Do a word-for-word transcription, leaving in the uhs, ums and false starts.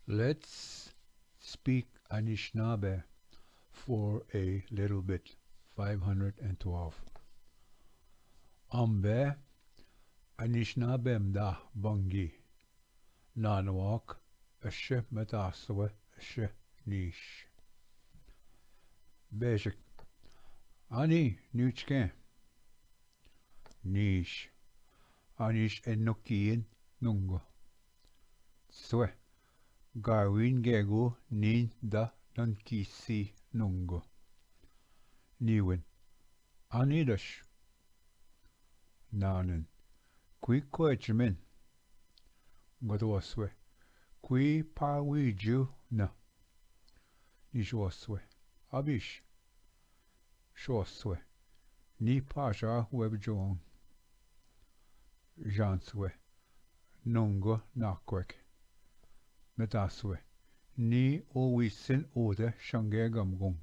Let's speak Anishinaabe for a little bit. five hundred twelve. Ambe Anishinaabe mda bangi. Nanuak ashe metaswe ashe nish. Basic. Ani nuchken. Nish. Anish enokin nungo. Swe. Garwin gegu nin da nonkisi nungo. Niwin. Ani dash. Nanen. Kui koechimin. Godwaswe. Kui pawiju na. Nishwaswe. Abish. Shwaswe. Ni pasha webjong. Janswe. Nungo nakwek. Metaswe. Ni owisin ode shange gamgung.